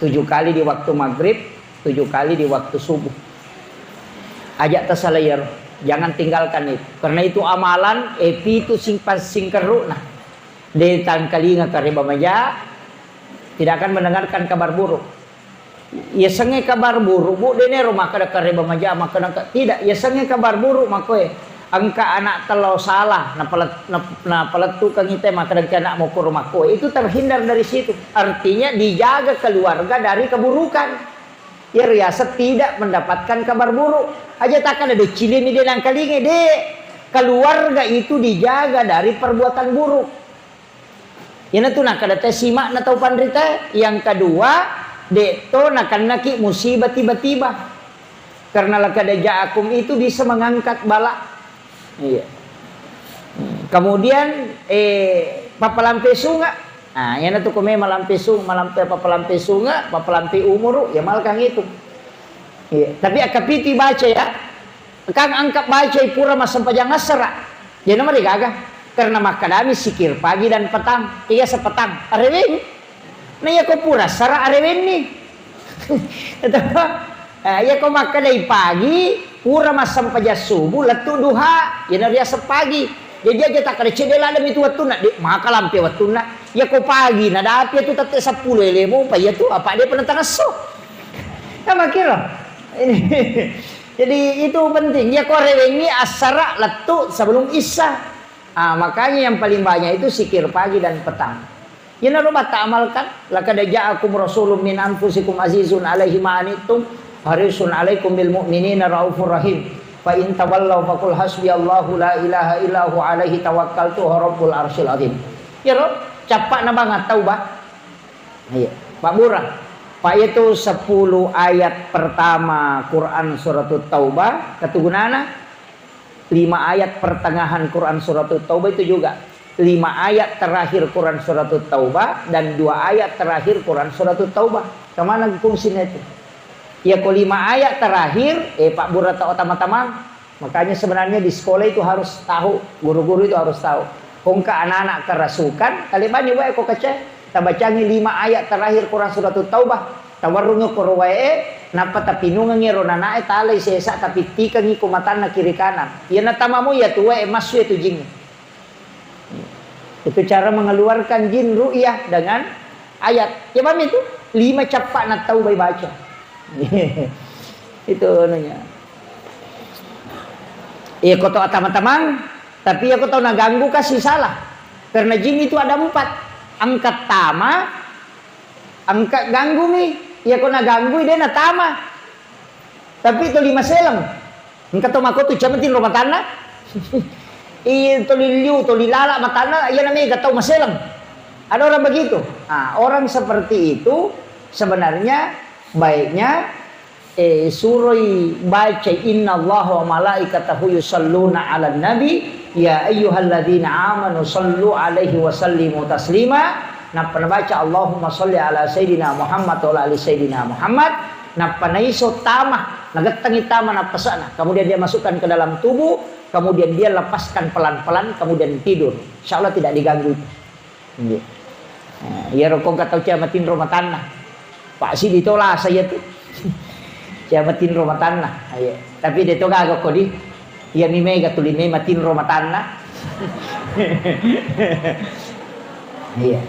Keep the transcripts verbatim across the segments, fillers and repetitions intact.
Tujuh kali di waktu maghrib, tujuh kali di waktu subuh. Aja' tasala iyaro. Jangan tinggalkan itu. Karena itu amalan, eh, pitu sing-, singkerru'na. De' tangkalinga kareba maja, tidak akan mendengarkan kabar buruk. Yasengnge kabar buruk, Bu, de' nero makkeda kareba maja, makkeda engka-, tidak, yasengnge kabar buruk makkoe. Engka ana'ta lao sala, napalet-, nap-, napalettukengngi te makkeda engka ana'mu kuro makkoe. Itu terhindar dari situ. Artinya dijaga keluarga dari keburukan. Iyaro yaseng tidak mendapatkan kabar buruk. Aja' takkeda de' cilini de' nangkalinga, de'. Keluarga itu dijaga dari perbuatan buruk. Iyanatu nakkeda te sima'na tau panrita. Yang kedua, de' to nakennaki musibah tiba-tiba. Karena laqad ja'akum itu bisa mengangkat bala. Iya. Kemudian, eh, pappalampe sunga. Nah, iyanatu ko memang malampe sung-, malampe, pappalampe sunga, pappalampe umuru, ya malkang itu. Iya. Tapi akkapitu baca ya. Engka angka bacai pura massempajang assara. Jadi nama degaga. Karena makkedami zikir pagi dan petang. Iya, sepetang. Areweng. Nah, iya ko pura assara arewenni. Atau, eh, iya ko makkedai pagi, pura massempajang subuh, lettu duha. Iya na riaseng pagi. Jadi aja takkeda cedde ladde mi tu wettunna. De' maka lampe wettunna. Iya ko pagi, nadapi tu tette seppulo elemu, pa iya tu, apa de' pernah tangesso. Nah, makiro. Ini. Jadi itu penting. Iya ko rewengngi assara lettu sebelum isya. Ah, makanya yang paling banyak itu zikir pagi dan petang. Iyanaro batta amalkan, laqad ja'akum rasulun min anfusikum azizun alaihi ma anittum, harisun alaikum bil mu'minina raufur rahim. Fa in tawallaw faqul hasbiyallahu la ilaha illa huwa alaihi tawakkaltu wa rabbul arsyil azim. Iyaro, cappa'na bang at-taubah. Iya, Pak Burah. Pak, itu sepuluh ayat pertama Quran Suratut Taubah, ketugunana lima ayat pertengahan Quran Suratut Taubah itu juga. Lima ayat terakhir Quran Suratut Taubah dan dua ayat terakhir Quran Suratut Taubah. Kemana fungsinya itu? Ya, ko lima ayat terakhir, eh, Pak Burah tau tama-tamang. Makanya sebenarnya di sekolah itu harus tahu, guru-guru itu harus tahu. Ko engka anak-anak kerasukan, talebanni wae ko kaca, tabacangi lima ayat terakhir Quran Suratut Taubah, tawarrungi koro wae, nappa tapinungengi ro nanae, talai sesa, tapittikengi ko matanna kiri kanan. Iya natamamu iya tu wae, massu itu jing. Itu cara mengeluarkan jin ru'yah dengan ayat. Ya, paham itu? Lima cappa'na tau bai baca. Itu anunya. Iya, ko tau atama-tamang, tapi iya ko tau naganggu kasi salah. Karena jin itu ada empat. Engka tama, engka ganggu mi. Iya ko naganggu, de natama. Tapi toli maseleng. Engka to makotu cama tinro matanna. Iya, toli liu, toli lala matanna, iya namanya gak tau maseleng. Ada orang begitu. Nah, orang seperti itu sebenarnya baiknya, eh, suroi baca, "Innallaha wa malaikatahu yusalluna 'alan nabi, ya ayyuhalladzina amanu sallu 'alaihi wa sallimu taslima." Nappa nabaca, "Allahumma salli ala sayyidina Muhammad wa ala ali sayyidina Muhammad." Nappa naiso tama, nagettengi tama nappasa'na. Kemudian dia masukkan ke dalam tubuh, kemudian dia lepaskan pelan-pelan, kemudian tidur. Insya Allah tidak diganggu itu. Iya. Nah, iyaro ko engka tau cia matinro matanna. Pak sidi to lasa iya tu. Cia matinro matanna. Iya. Tapi de to gaga ko di. Iya mi mega tuli me matinro matanna. Iya.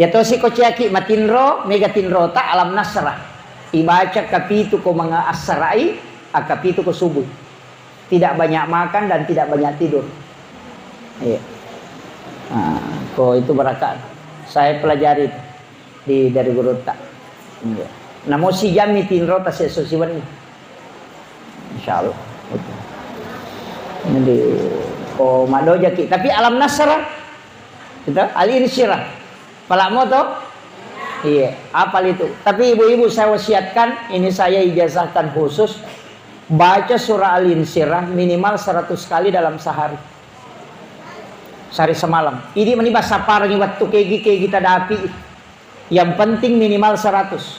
Ya to si ko ciaki matinro, mega tinro ta Alam Nasrah. Ibaca kapitu ko manga assarai, akapitu ko subuh. Tidak banyak makan dan tidak banyak tidur. Iya. Nah, ko itu barakat. Saya pelajari di, dari gurutta. Iya. Namo sijammi tinro tasesso siwenni. Insya Allah. Jadi, ko madojaki. Tapi Alam Nasrah, gitu, Al Insyirah. Palamo to? Iya, apal itu. Tapi ibu-ibu saya wasiatkan, ini saya ijazahkan khusus, baca surah Al-Insyirah minimal seratus kali dalam sehari. Sehari semalam. Ini meni basa parangi waktu kegi-kegi tadapi. Yang penting minimal seratus.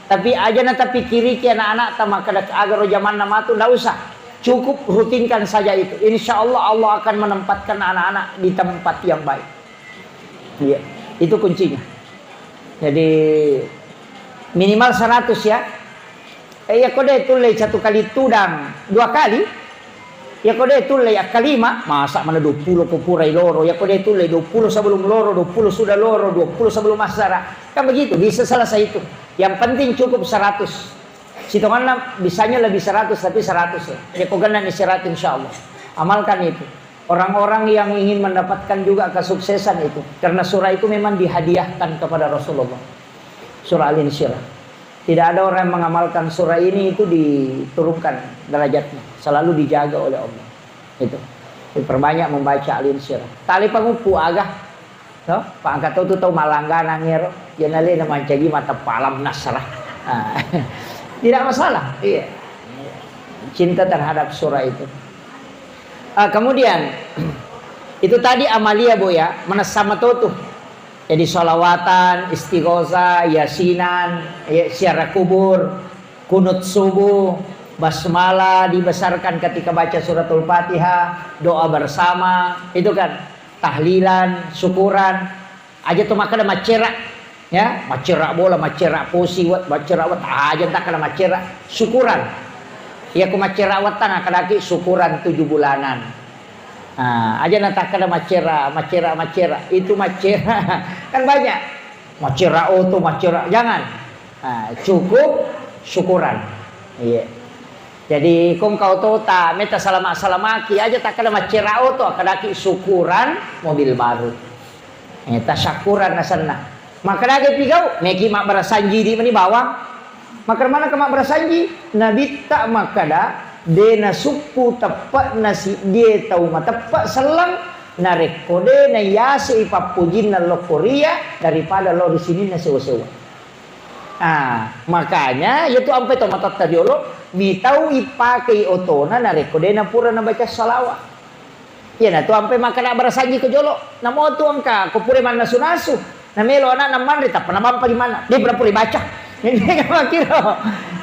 Tapi aja na tapikiriki anak-anak ta makkeda aga ro jamanna matu, ndak usah. Cukup rutinkan saja itu. Insya Allah, Allah akan menempatkan anak-anak di tempat yang baik. Iya, itu kuncinya. Jadi, Minimal seratus ya. Eh, iya ko de tullei satu kali tudang dua kali. Iya ko de tullei akkalima, masa mana dua puluh ko purai loro. Iya ko de tullei dua puluh sebelum loro, dua puluh sudah loro, dua puluh sebelum asara. Kan begitu, bisa selesai itu. Yang penting cukup seratus. Sitonganna bisanya lebih seratus, tapi seratus ya. Iya ko genna ni seratus, insya Allah. Amalkan itu. Orang-orang yang ingin mendapatkan juga kesuksesan itu. Karena surah itu memang dihadiahkan kepada Rasulullah. Surah Al-Insyirah. Tidak ada orang yang mengamalkan surah ini itu diturunkan derajatnya. Selalu dijaga oleh Allah. Itu. Diperbanyak membaca Al-Insyirah. Tali panguppu aga. To? Pak angkat tu tau malangganang ero. Yana le na mancaji mata palam nasrah. Ah. Tidak masalah. Iya. Cinta terhadap surah itu. Ah, kemudian, itu tadi amalia, Bu, ya, menessama to tuh. Jadi, sholawatan, istighosah, yasinan, ya, ziarah kubur, kunut subuh, basmalah dibesarkan ketika baca suratul Fatihah, doa bersama, itu kan, tahlilan, syukuran. Aja tu makkeda maccera, ya, maccera bola, maccera posi, wet-, maccera wet-, aja takkeda maccera, syukuran. Iya ku maccera wettang, akkadaki syukuran tujuh bulanan. Ah, aja na takkeda maccera, maccera, maccera. Itu maccera. Kan banyak. Maccera oto, maccera, jangan. Ah, cukup syukuran. Iya. Jadi, kong kau tota, meta salama-salamaki, aja takkeda maccera oto, akkadaki syukuran mobil baru. Eh, tasyakuran asenna. Makkeda aga pigau, meki mabbarasanji di mani bawang. Makkeda maneng ka mabbarasanji, nabitta makkeda, de nasukku teppe'na siddie tau mateppe selleng, narekko de nayasei pappojinna lokkoria daripada lao ri sininna sewa-sewa. Ah, makanya, iyatu ampai to matotta riolo, mitau ipakei otona narekko de napura nabaca salawat. Iyanatu ampai makkeda barasanji ko jolo. Namo tu engka ko pura mannasu-nasu. Namelo anakna manre, tappa nabampa limanna. De pura-pura baca. Ini makkiro.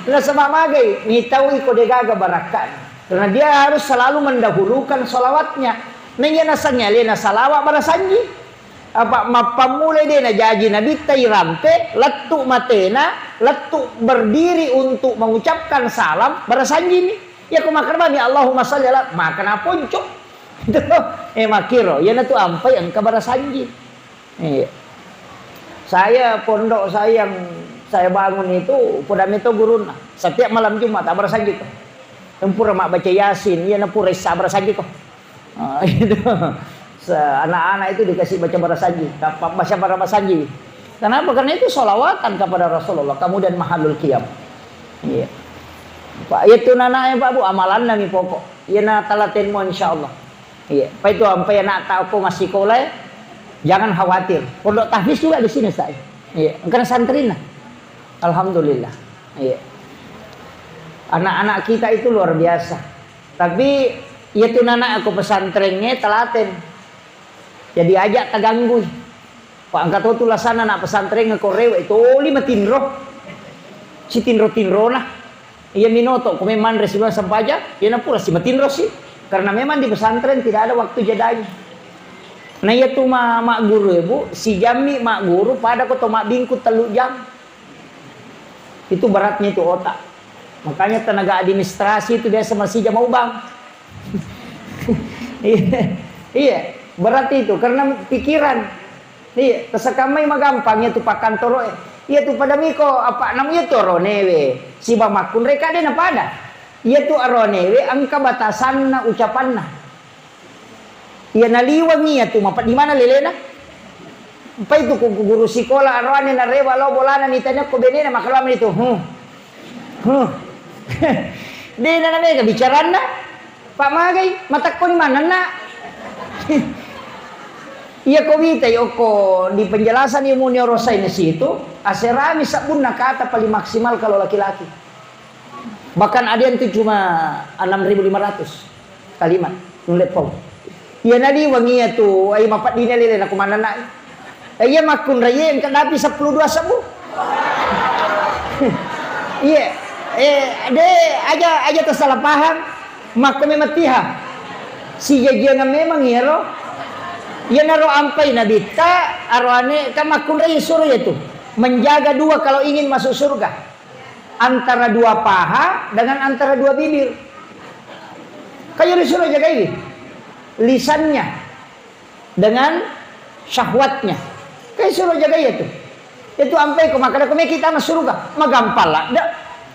Nasaba magai, mitau iko de gaga barakkana. Karena dia harus selalu mendahulukan salawatnya. Nah, iya nasengnge alena salawat barasanji. Apa mappammulai de najaji nabitta irampe, lettu matena, lettu berdiri untuk mengucapkan salam, barasanjimi. Iya ko makkeda bami, Allahumma shalli ala, makkeda ponco. Itu, eh, makkiro, iyanatu ampai engka barasanji. Iya. Saya, pondok saya yang saya bangun itu, poda meto gurunna. Setiap malam Jumat, abbarasanji ko. Tempura mabbaca Yasin, iya napura issa abbarasanji ko. Ah, itu. Se-, anak-anak itu dikasih baca barasanji, baca barasanji. Kenapa? Karena itu sholawatan kepada Rasulullah, kemudian mahalul qiyam. Iya. Pak, itu nanaknya Pak Bu, amalanna mi pokok. Iya na talatenmu, insya Allah. Iya. Pak itu ampai anak tau ko masih sekolah, jangan khawatir. Pondok tahfiz juga di sini, Ustaz. Iya. Engkana santrina. Alhamdulillah. Iya. Anak-anak kita itu luar biasa. Tapi, iya tu nana aku pesantrennya telaten. Jadi ajak taganggui. Pak angkat tu lasana anak pesantren ko rewe toli matinro. Si tinro-tinrona. Iya minoto, ko memang resi sempaja, iya na pura si matinro si. Karena memang di pesantren tidak ada waktu jedanya. Nah, iya tu ma-, mak guru, Ibu, si jammi mak guru pada ko to mak bingku telu jam. Itu beratnya itu otak. Makanya tenaga administrasi itu biasa masih jama ubang. Iya, iya, berat itu karena pikiran. Iya, tersekammai magampang itu pakantoro. Iya tu pada miko apa nam iya tu aronewe. Siba makkunre kade na pada. Iya tu aronewe engka batasanna ucapanna. Iya naliweng iya tu, mapeddi mana lelena? Empai tu ku guru sikola aroane narewa lao bolana nitanya ko benena makalama itu. Huh. Huh. De na namega bicaranna. Pak magai, matakkoni manenna. Iya ko witai okko di penjelasan ilmu neuroscience itu, aserami sabbunna kata paling maksimal kalau laki-laki. Bahkan ada yang tuh cuma enam ribu lima ratus kalimat nulle pau. Iya nadi wangi iya tu, ai mapaddina lele naku manana. Eh, iya makkunrai engka dapi sepuluh dua sebbu. Iya, eh, de aja, aja tersalah paham. Makko mematiha. Si jajiangan memang iya ro. Iya naro ampai nabitta, aroane kan makkunrai suruh iya tu. Menjaga dua kalau ingin masuk surga. Antara dua paha dengan antara dua bibir. Kayo disuruh jagai lisannya dengan syahwatnya. Kayo suruh jagai itu. Itu ampai ko makkeda ko meki tama suruga. Magampang ladde.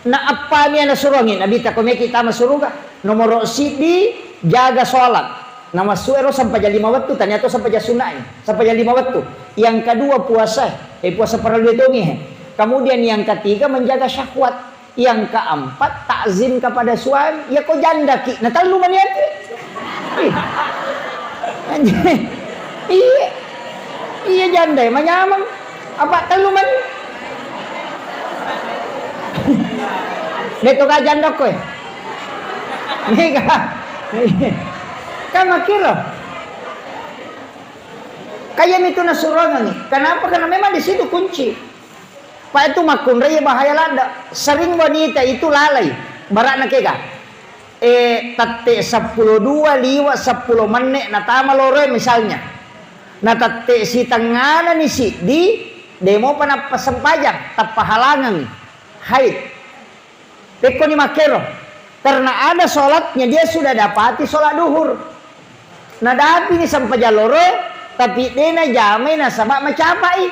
Na appa mi ana suruangi Nabitta ko meki tama suruga. Nomoro siddi, jaga sholat. Namassu ero sempajang lima wettu, tania to sempajang sunnah, sempajang lima wettu. Yang kedua puasa, eh, puasa parallu tongi, eh. Kemudian yang ketiga menjaga syahwat. Yang keempat takzim kepada suami. Ya ko jandaki, na tellu mani ati. Ih. Anjing. Iya. Iya janda, manyameng. Apa tellu mani? Deto ka janda koe. Mega. Kan makkiro. Kaya mitu nasuruangengi. Kenapa? Karena memang di situ kunci. Pa itu makkunrai bahaya ladde. Sering wanita itu lalai. Barakna kega. Eh, tette seppulo dua liwa seppulo menne natama loroe misalnya. Na tette sitengngana ni siddi, demopa nappa sempajang, tappa halangengi. Haid. Pekkoni makkero, karena ada sholatnya, dia sudah dapati sholat duhur. Nadapini sempajang loroe, tapi de najamai nasaba macapai.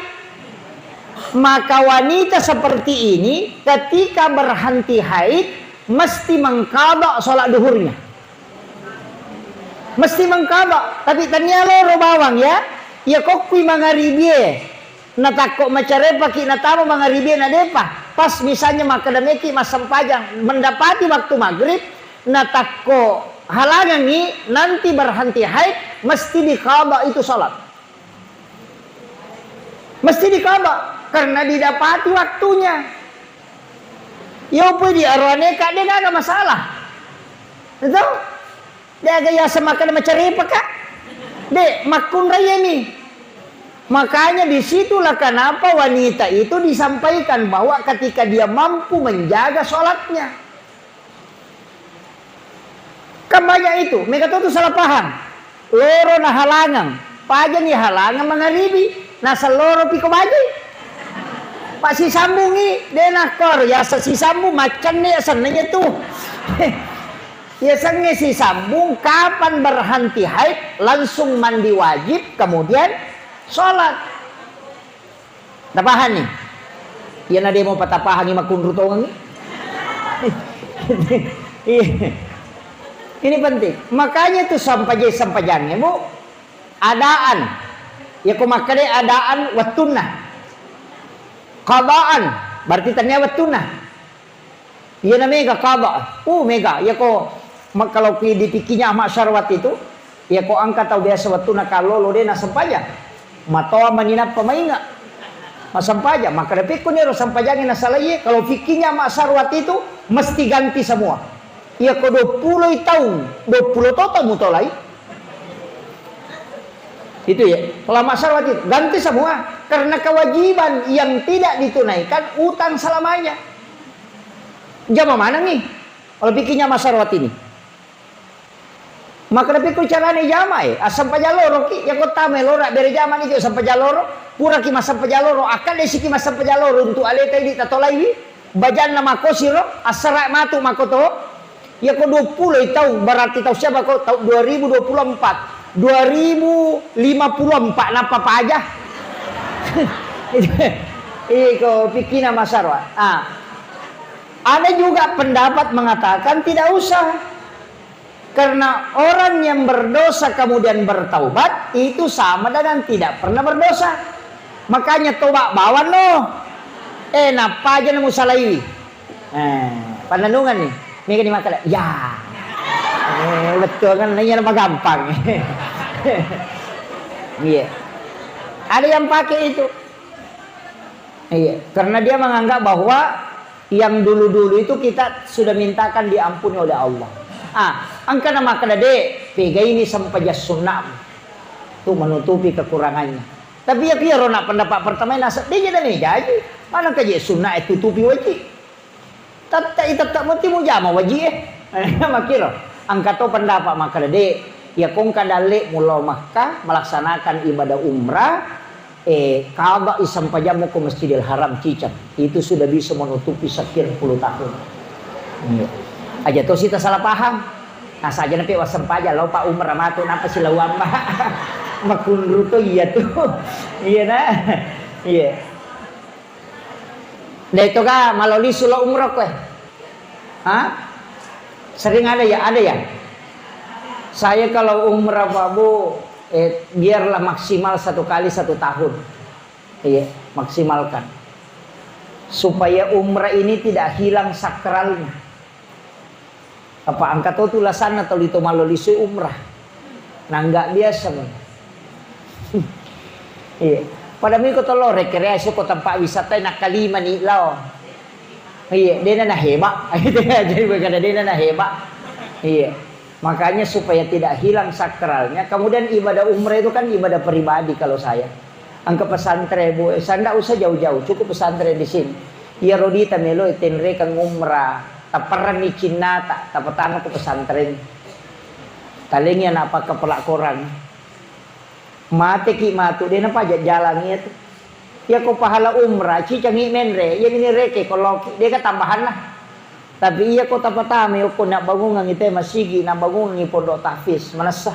Maka wanita seperti ini ketika berhenti haid mesti mengqadha sholat duhurnya. Mesti mengqadha, tapi tania loro bawang ya, iya kokkui mangaribie. Natakko macarepaki natama mangaribie nadepa. Pas misalnya makkeda meki massempajang, mendapati waktu maghrib, natakko halangangi, nanti berhenti haid, mesti diqadha itu sholat. Mesti diqadha, karena didapati waktunya. Yo pui di aroane ka de gaga masalah. Itu? De'ga yaseng makkeda macarepa, Kak. De, makkunraiemi. Makanya disitulah kenapa wanita itu disampaikan bahwa ketika dia mampu menjaga sholatnya. Kan banyak itu, mega to tu salah paham. Loro nahalangang, pajani halangang mangaribi, naseng loro piko bajai. Pak sisambungi, de nakkoro, yaseng sisambung, maccanne yasenna tu. Yasengnge sisambung, kapan berhenti haid, langsung mandi wajib, kemudian sholat. Tapahanni? Iyana demo patapahangi makkunru tongengi. Iya. Ini penting. Makanya tu sampaje-, sampajangnge, Bu, adaan. Ya ko makkeda adaan wettunna. Qadaan, berarti tania wettunna. Iyana mega qada. Uh, mega. Iya ko ma-, kalau ki di fikihnya Ahmad Syarwat itu, iya ko engka tau biasa wettunna kallolo de nasempajang. Matoa mani nappa mainga. Massempajang, maka dapikku niro sempajangi nasalai, kalau fikihnya Ahmad Syarwat itu mesti ganti semua. Iya ko dua puluh taung, dua puluh toto mutolai. Itu ya, kalau Ahmad Syarwat itu ganti semua karena kewajiban yang tidak ditunaikan utang selamanya. Jama manengngi? Kalau pikirnya Ahmad Syarwat ini. Maka tapi ku carane jama, eh, asam pajaloro ki, ya kota melora bere jama ni jo asam pajaloro, pura ki masam pajaloro, akan desi ki masam pajaloro untuk aleta ini tatolaiwi, bajanna makosiro, asara matu makoto, ya ko dua puluh taung, berarti taung siapa ko, taung dua ribu dua puluh empat, dua ribu lima puluh empat napa paja? Iko pikirnya Ahmad Syarwat. Ah. Ada juga pendapat mengatakan tidak usah. Karena orang yang berdosa kemudian bertaubat, itu sama dengan tidak pernah berdosa. Makanya tobat bawang no. Eh, nappa aja nemu salaiwi. Eh, pannanungan nih. Mega dimakan. Ya. Eh, betul kan? Ini nama gampang. Iya. Ada yang pakai itu. Iya, karena dia menganggap bahwa yang dulu-dulu itu kita sudah mintakan diampuni oleh Allah. Ah, engka na makkeda, "De, pegaini sempajang sunnah." Tu menutupi kekurangannya. Tapi ya, iyaro na pendapat pertama nasa, "De, jadi jaji. Mana kaji sunnah itu tutupi wajib." Tette i tette mesti mujama wajib e. Makkiro, engka to pendapat makkeda, "De, iya ko engka dalle mulao Makkah melaksanakan ibadah umrah, Eh, qada'i sempajammu ko Masjidil Haram, ciceng. Itu sudah bisa menutupi sekian puluh tahun. Iya. Aja tosi ta salah paham. Nah, saja nape wassempajang, lao pa umrah matu, napa si lao amba. Makunru to iya tu. Iya, nah. Iya. Dai to ka, malo lisu lo umrah kowe. Hah? Sering ada ya? Ada ya? Saya kalau umrah, Pak Bu, eh, biarlah maksimal satu kali satu tahun. Iya, maksimalkan. Supaya umrah ini tidak hilang sakralnya. Apa engka to tu lasanna tuli to malo lisui umrah. Nah, nggak biasa, men. Iya. Pada miko to lo rekreasi ko tempat wisata, nak kalima ni lao. Iya, dena na heba. Jadi bukan dena na heba. Iya. Makanya supaya tidak hilang sakralnya. Kemudian ibadah umrah itu kan ibadah pribadi kalau saya. Engka pesantren, Bu, eh, sa-, ndak usah jauh-jauh, cukup pesantren di sini. Iya, rodita melo tenrekeng umrah, taperranni cinnata, tapatama ke pesantren. Talengi anak pakai pelak koran. Mate ki matu, dena pajak jalan iya tu. Iya ko pahala umrah, cicangi menre, iya mini reke koloki, deka tambahan lah. Tapi iya ko tapatama, iya ko nak bangungan ite masigi, nak bangungan pondok tahfiz, manessa.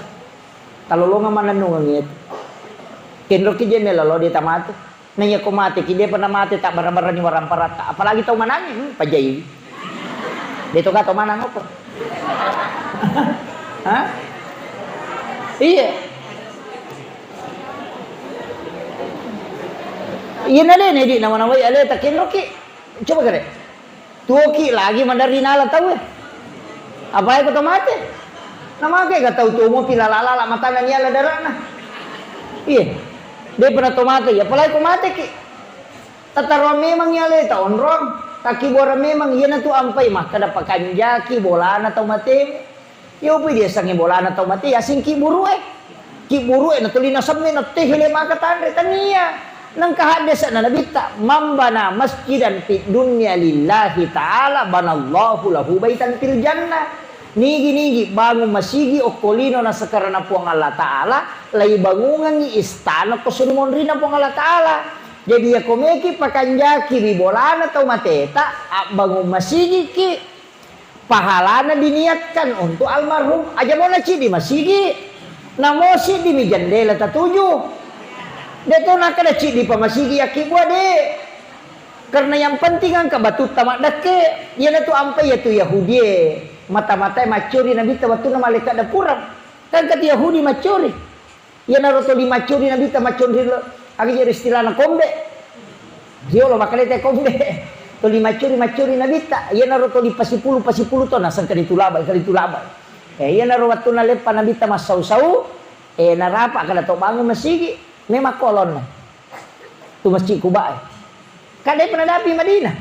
Talolongang manennungeng itu. Kenroki je melo lo de tamate. Nah, iya ko mate ki, de pernah mate tak barang-barang ni waramparatta. Apalagi tau manangi, hmm, pajai. De to ka tau manang apa? Hah? Iya. Iya na de ne di nama-namai ale tak kenroki. Coba kare. Tuoki lagi maderri nala tau e. Apalagi ko to mate. Na make ga tau tuo mopi lala-lala matana ni ala darana. Iya. De pernah to mate, ya apalagi ko mate ki. Tataroang memang ya le ta onrong. Takkibuarang memang iya na tu ampai makkada pakanjaki bolana tau mate. Iya, upi diasengnge bolana tau mate, asing kibburu'e. Kibburu'e natuli nasemme, nattehele maka tanre, tania. Nengka haddese na nabitta, "Man bana masjidan fid dunya lillahi ta'ala, banallahu lahu baitan fil jannah." Nigi-nigi bangun masigi okko lino nasekarana Puang Allah Ta'ala, laibangungengngi istana ko suri monrina Puang Allah Ta'ala. Jadi, iya ko meki pakanjaki ri bolana tau mateta, abbangun masigiki. Pahalana diniatkan untuk almarhum. Aja mo na ciddi masigi, namo siddi mi jendela tatuju. De to nakkeda ciddi pa masigi yakkibua, de. Karena yang penting engka batutta maddekke. Iyanatu ampai iyatu Yahudie, mata-matae maccori nabitta wettunna malaikat dapurang. Kan kati Yahudi maccori. Iyanaro toli maccuri nabitta macconri lo, aga je istilahna kombe. Riolo makkalete kombe. Toli maccuri, maccuri nabitta. Iyanaro toli pasipulu, pasipulu to naseng kali tulabai, kali tulabai. Eh, iyanaro wettunna leppa nabitta massau-sau, eh, narapa kada to bangun masigi, memang kolonna. Tu Masjid Kuba e. Kan depa nadapi Madinah.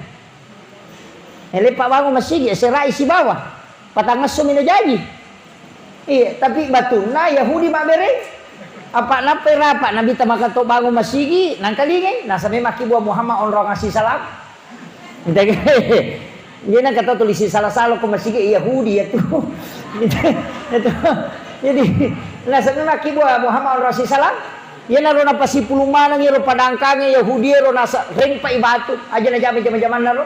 Eh, leppa bangun masigi, serai sibawa. Patangngesso mi najaji. Iya, tapi batunna Yahudi mabbere. Apa nappai rapa nabitta maka to bangun masigi, nangkalingai, nasa memang kibua Muhammad onrong asi salam. Dia nang kata tulis salah-salah ko masigi Yahudi ya tu. Itu, jadi nasa memang kibua Muhammad onrong asi salam. Iyanaro napasipulung maneng iyaro padangkange Yahudi ero nasa rempai batu, aja najama jama-jamanna ro.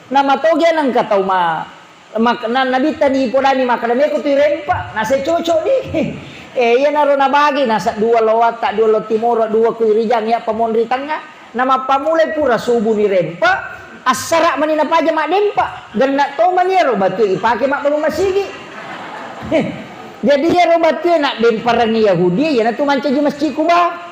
Namatoge nengka tau ma, mak-, na-, nabitta ni podani makkada meko tu irempa, nasa cocok ni. Eh, iyanaro nabagi nasa dua lo watta, dua lo timoro, dua ku irijang ya pamonri tengnga. Namappamulai pura subu ni rempa, assara mani napaja maddempa. Genna to mani ero batu ipake mabbangun masigi. Jadi iyaro batue naddempareng Yahudi, iyanatu mancaji Masjid Kuba.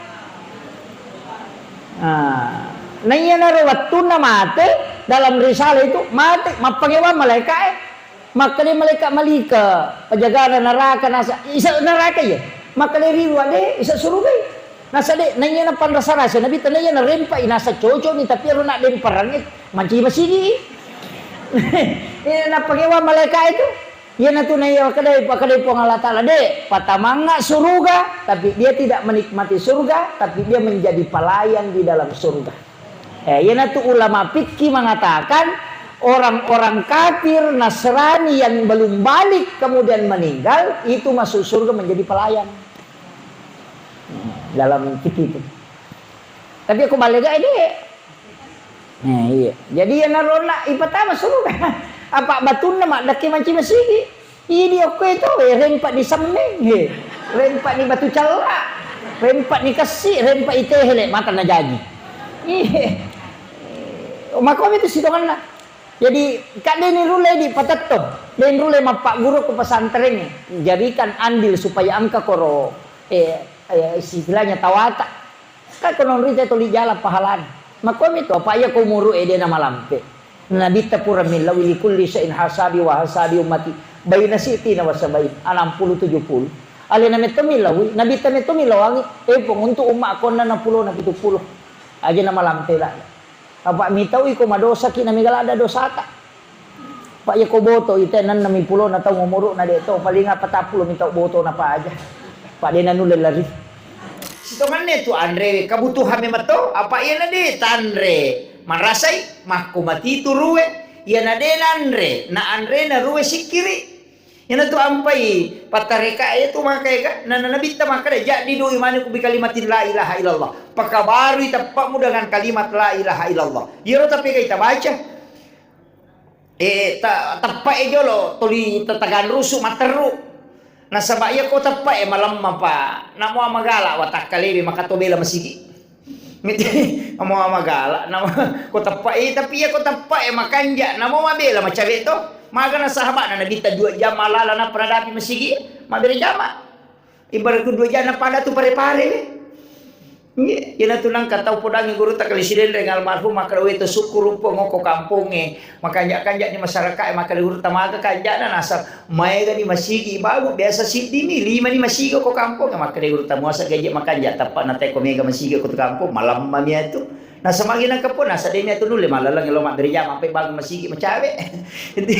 Nah, naiyanaro wettunna mate, dalam risalah itu, mate, mappangewang malaika'e. Makkeda malaika Malika, pajagana naraka, nasa, isa naraka iya. Makkeda riwa de, isa surugai. Nasa de, naiyana panrasa-rasa, nabitta naiyana rempai, nasa cocok ni, tapi ero naddempareng, mancaji masigi. Iya, nappangewang malaika itu. Iyanatu naiya pakkedai, pakkedai Puang Allah Ta'ala, "Dek, patamanga suruga, tapi dia tidak menikmati surga, tapi dia menjadi pelayan di dalam surga." Eh, iyanatu ulama fikih mengatakan, orang-orang kafir Nasrani yang belum balik kemudian meninggal, itu masuk surga menjadi pelayan. Dalam fikih itu. Tapi ko balega ede. Eh, iya. Jadi ya narona ipatama suruga. Apa batunna maddekke manci masigi. Idi okko itu, eh, rempa di semmeng, eh. Rempa di batu cella, rempa di kessi, rempa di tehele, mata na jaji. Iya. Makomi itu sitonganna. Jadi, kadde ni rulle di patetto. Den rulle mappaguru ke pesantren. Jadikan andil supaya engka koro, eh, eh, istilahnya tawata. Kan kono rita tuli jala pahalana. Makomi to, apa iya ko umuru ede na malampe. Nabitta pura millawi likulli syai'in hasabi wa hasabi ummati. Baina sitina wa sabain. Enam puluh tujuh puluh. Alena metto millawi, nabitta metto millawangi. Eh, pong untuk umma konna enam puluh na pitu puluh. Aja na malampe la. Apa mitau iko madosa ki na mega lada dosata. Pak, iya ko boto, ite enam puluh na taung umuru na de to, paling apa tappulo mi tau boto na paja. Pak, de nanulle lari. Sitonganne tu anre, kebutuhan memang to, apa iya na de tanre. Marasai, makko mati tu ruwe, iya na de nanre, na anre na ruwe sikkiri. Iya na tu ampai pattareka iya tu maka ega, na, na nabitta maka de, jadi doi mani ku bi kalimatin la ilaha illallah. Pakabarui teppamu dengan kalimat la ilaha illallah. Iya ro tapi ega ita baca. Eh, ta-, teppa e jolo, tuli tataganrusu, matteru. Nasaba iya ko teppa e malemma pa, namo magala watakkalewe maka to bela masigi. Namo magala, namo ko teppa e, tapi iya ko teppa e makanja, namo mabela macawe to. Magana sahabana Nabitta dua jam malala na peradapi masigi, mabere jama. Ibaratku dua jana pada tu pare-pare, we. Nggih, iyana tu nangka tau podangi gurutta kali Sidenreng almarhum makkeda, "We, to syukur uppo ngoko kampongnge. Makanja-kanja ni masyarakat e," makkeda gurutta, "Maga kanjana?" Nasa, "Maega ni masigi babu, biasa siddi mi, lima ni masigi ko kampongnge." Makkeda gurutta, "Muasa gaji makanja, tappa na teko mega masigi ko tu kampong, malamma mi atu." Nasamagi nangka pun, nasa demi atu nulle malaleng lo mabbere jama, ampai bangun masigi macawe. Jadi,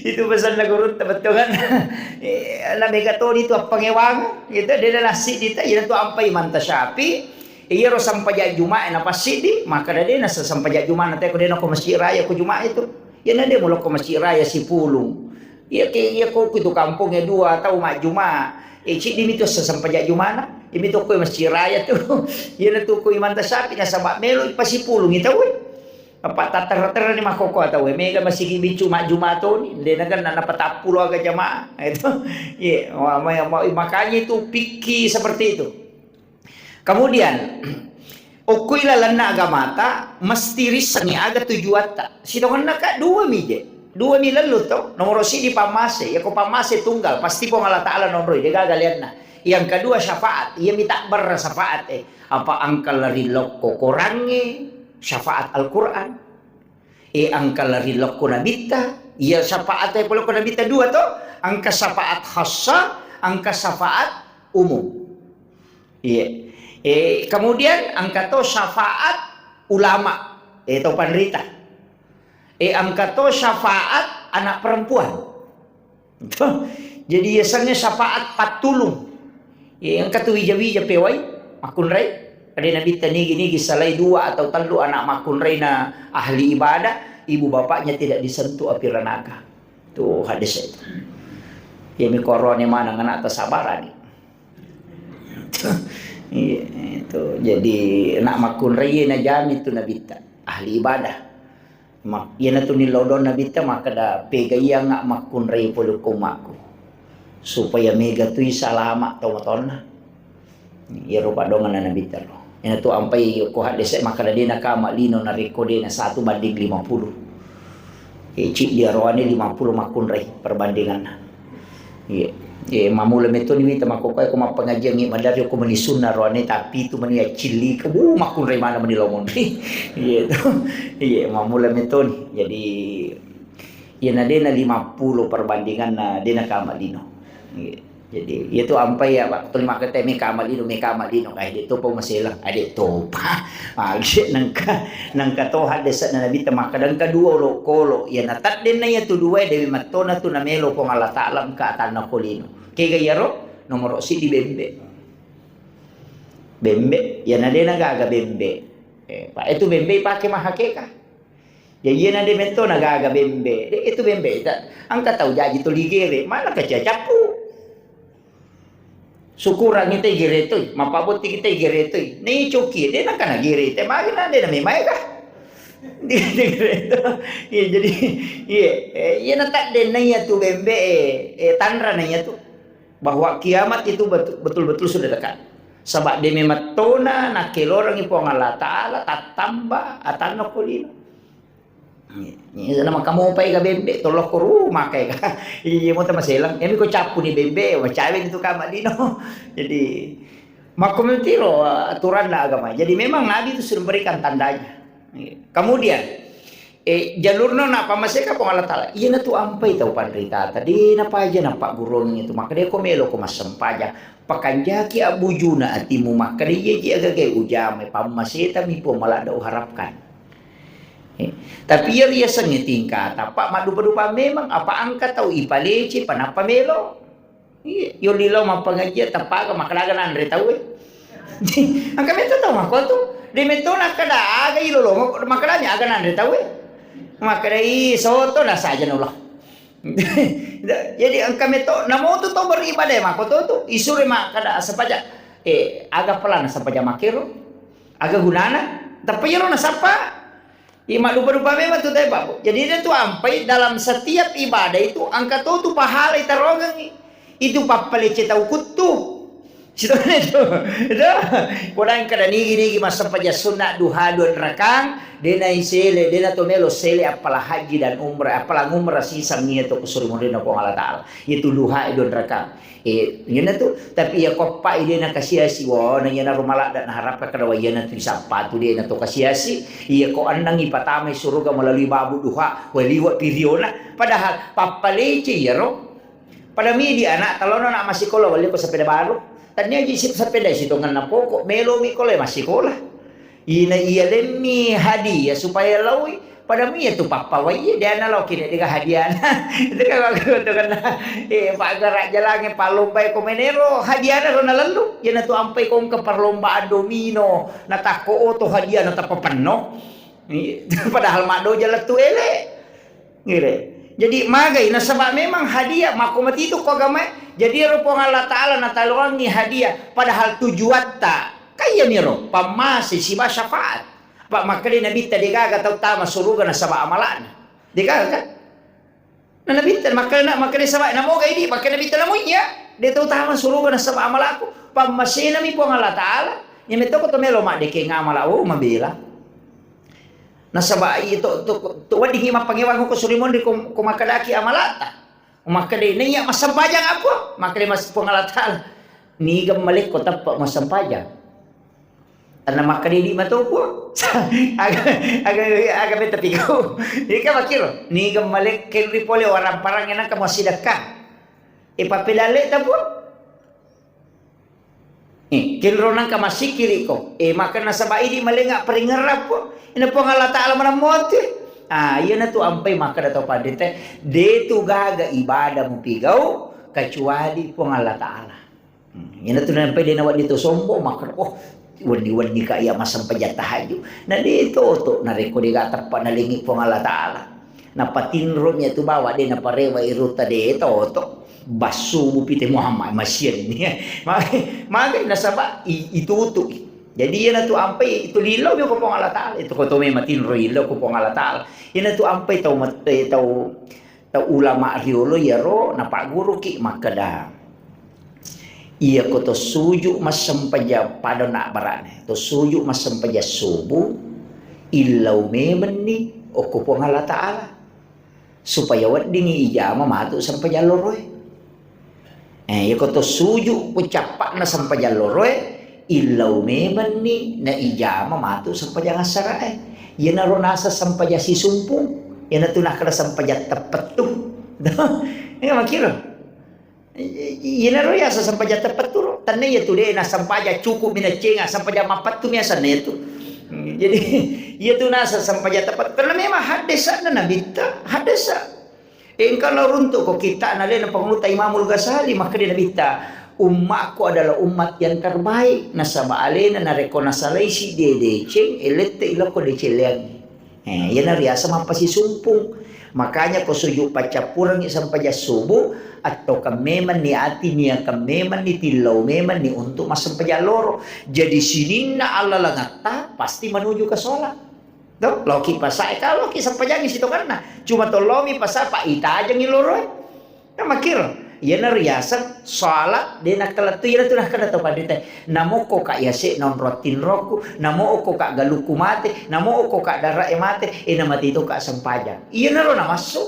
itu pesanna gurutta bettuanna. Eh, na mega toni tu appangewang, gitu, de na siddi ta, iyana tu ampai manta Syafi'i, iyaro sampaja Jumae na passiddi, maka de na sampaja Juma na teko de na ko masjid raya ko Juma itu. Iyana de mulo ko masjid raya sipulung. Iya ke, iya ko ku tu kampongnge dua tau majjuma. Eh, ciddi mi tu sampaja Jumana. Imi to ko masjid raya tu. Iyana tu ko imanta Syafi'i nasaba melo ipasipulungi tau. Apa tattara-tara ni makkokkoe tau, mega masigi biccu majjuma toni, de nakenna napatappulo aga jamaah. Itu. Iya, ma-, ma-, ma-, makanya itu fikih seperti itu. Kemudian, okko ilalenna agamata, mesti rissengi aga tujuatta. Sitongenna ka dua mi je. Dua mi lellu to. Nomoro sidi pammase. Yako pammase tunggal, pasti Puang Allah Ta'ala nonroi, de gaga lianna. Yang kedua syafaat, iya mi takberra syafaat e. Apa engka lari lokko korangnge, syafaat Al-Quran. E engka lari lokko nabitta, iya syafaat e lokko nabitta dua to, engka syafaat khassa, engka syafaat umum. Iya. E, kemudian engka to syafaat ulama, e, to panrita. E, engka to syafaat anak perempuan. Tuh. Jadi yasengnge syafaat pattulung. Iya, engka tu wija-wija pewai, makkunrai. Ada nabitta nigi-nigi salai dua atau tellu anak makkunrai na ahli ibadah, ibu bapaknya tidak disentuh api neraka. Tuh hadis itu. Ya mi korone maneng anak tasabarani. Iya, itu. Jadi, nak makkunrai na jami tu nabitta, ahli ibadah. Mak-, iyanatu nillau dong nabitta makkeda, "Pegaianga makkunrai pole ko ummakku, supaya mega tui salama tau matonna." Iyaro padonganna nabitta ro. Iyanatu ampai ko haddese makkeda, "De nakama lino narekko de na satu banding lima puluh." E, ciddi aroane lima puluh makkunrai perbandinganna. Iya. Iya, mamula metoni wita makkokkoe ko mappengajiangngi madari ko meni sunna roane, tapi itu meni accillika, wuh, makkunrai mana meni lo monri. Iya, itu. Iya, mamula metoni. Jadi, iya, na dena lima puluh perbandinganna, dena kama lino. Iya. Jadi, iya tu ampai ya, Pak. Tuli makkete me kama lino, me kama lino, kae de topa masela, ade topa. Magi nengka, nengka to haddese na nabitta makkeda engka dua olokolo. Iya, na taddenna iya tu dua, dewe mattona tu namelo Puang Allah Ta'ala engka atanna ko lino. Kega iyaro? Nomoro siddi bembe. Bembe, iyana de na gaga bembe. Eh, pa-, itu bembe ipake mahakeka. Ya iyana de metto na gaga bembe. De, itu bembe ta-, engka tau jaji to ligere, mana kaca cappu. Sukurangngi te gere toi, mappabotti kita gere toi. Nei coki, de nangka na gere te, magi na de na memae ka. Iya, jadi, iya, eh, iya na tadde na iya tu bembe, eh, eh, tanra na iya tu. Bahwa kiamat itu betul, betul-betul sudah dekat. Saba de memettona nakkelorengngi Puang Allah Ta'ala, tattamba atanna ko lino. Iya, iya, na makamopai ka bembe, tolokko rumah kai ka. Iya, mo tamaselang. Iyami ko cappu ni bembe, macawe ni tu kama lino. Jadi, makko mentiro aturanna agama. Jadi, memang Nabi itu sudah memberikan tandanya. Iya. Kemudian, eh, jalurna na pammaseka Puang Allah Ta'ala. Iya na tu ampai tau panrita. Tadi na paja na pagurung itu. Maka dia ko melo ko massempajang. Pakanjaki abbujuna atimu, makkeda, "Iyaji agaga ujamai, pammaseta mi Puang, maladde uharapkan." Eh, tapi iya riasengnge tingkata, Pak, maddupa-dupa memang, apa engka tau ipalece, pa nappa melo. Iya, yolli lao mappangajian, tappaga makkeda aga nanre tauwe. Engka metto tau makko tu, de metto nakkeda aga ilolongo, makkedami aga nanre tauwe. Makkedai soto na saja nula. Jadi engka metto, namotu to beribadah makko to tu, isure makkeda sempaja, eh, aga pelana sempaja makkero, aga gunana, tapi iyaro nasappa, i maddupa-dupa memang tu tau, Pak. Jadi de tu ampai dalam setiap ibadah itu engka to tu pahala itarongengi. Itu pappalece tau kuttu. Sitona itu. Itu. Kodang kada nigi-nigi massempajang sunna duha dua rakang, dena isele, dena to melo sele appala haji dan umrah, appala umrah sisang iya to kusuri mundena Puang Allah Ta'ala. Itu duha dua rakang. Eh, iyana tu, tapi iya koppa dena kasiasi, wa, na iyana rumaladda naharapka kada wa iyana tu disappa tu dena to kasiasi, iya ko annang ipatamai suruga melalui babu duha, wa liwa piriona. Padahal pappalece iyaro. Pada midi anak, talono anak massikola, walli ko sepeda baru. Tania ji si sepeda sitongenna pokok, melo mi kole massikola. Ina iya lemmi hadiah supaya laui, pada mi iya tu pappawai, de ana lao kine dega hadiahna. Itu kan waktu itu kan, eh, paggara jalange palombai ko menero, hadiahna ro nalellu. Iyana tu ampai kongka perlombaan domino, natakko oto hadiah natappa penno. Iya. Padahal maddoja lettu ele. Ngire. Jadi magai nasaba memang hadiah makko matitu ko agamae. Jadi ero Puang Allah Ta'ala nataluangi hadiah padahal tujuatta kaiya miro pammase siba syafaat. Pak makkeda Nabitta degaga tau tama suruga nasaba amalana. Degaga kan? Na Nabitta makkeda, makkeda saba namoga idi makkeda Nabitta namu iya de tau tama suruga nasaba amalaku. Pammasenami Puang Allah Ta'ala. Iya metto ko to melo maddekeng amala, oh, mabela. Nasaba iya to, to, to weddingngi mappangewang ko suri monri ko, ko makkedaki amalata. Makkeda naiya massempajang apa? Makkeda mas Puang Allah Ta'ala. Niga malekko teppa massempajang. Tanna makkeda idi mato Puang. Aga, aga, aga betta pikau. Ika makkiro. Niga malek kenri pole warang parang enakka massidekka. E pappedalle ta Puang. Eh, kenro nangka massikiriko. Eh, maka nasaba idi malenga paringerrappo. Ina Puang Allah Ta'ala manammotu. Ah, iyana tu ampai makkeda tau pandita, de tu gaga ibadah mupigau kecuali Puang Allah Ta'ala. Hmm, iyana tu nampai de nawedding to sombong makkeda, oh, wenni-wenni ka iya massempajang tahajud. Na de toto narekko de ga teppa nalengi Puang Allah Ta'ala. Napatinro mi tu bawa de naparewa irutta de toto. Bassu bupite Muhammad masianni. Magai, magai nasaba i-, itutu. Jadi iyana tu ampai itu lillau mi ko Puang Allah Ta'ala. Itu ko to memang tinro illau ko Puang Allah Ta'ala. Iyana tu ampai tau mat-, eh, tau, tau ulama riolo iyaro napagguruki makkeda. Iya ko to suju massempajang pada nak barane. To suju massempajang subuh illau memenni okko Puang Allah Ta'ala. Supaya weddingngi ijama matu sempajang loroe. Eh, iyako to suju ko cappa'na sempajang loroe, illau memenni na ijama matu sempajang assarae. Iyanaro nasa sempajang sisumpung, iyanatu nakkeda sempajang teppettu. Iya makkiro. Iyanaro yaseng sempajang teppettu ro. Tenna iyatu de' nassempajang cukup mi naccenga, sempajang mappettu mi asenna iyatu. Jadi iyatu naseng sempajang teppettu. Karena memang haddesa'na Nabitta, haddesa'. Engka lao runtu' ko kitta'na alena Pangulutta Imamul Ghazali, makkeda Nabitta, "Ummatku adalah umat yang terbaik, nasaba' alena narekko nasalai siddi deceng, elette ilokko deceng leangngi." Eh, iyana riaseng mappasisumpung. Makanya ko sujud paccappurengngi sempajang subuh, attokan memenni ati, niakan memenni, tillau memenni untuk massempajang loro. Jadi sininna allalengetta pasti menuju ke sholat. Tuh, loki pasae, kalau loki sempajangi sitonganna. Cuma tollomi pasa, Pak, itajengi loroe. Kan makkiro, iyana riaseng salat de nakkalettu, iyana tu nakkeda tau panrita, "Namo okko ka yase na onrong tinroku, namo okko ka galukku mate, namo okko ka darae mate, e namate to ka sempajang." Iyanaro namassu.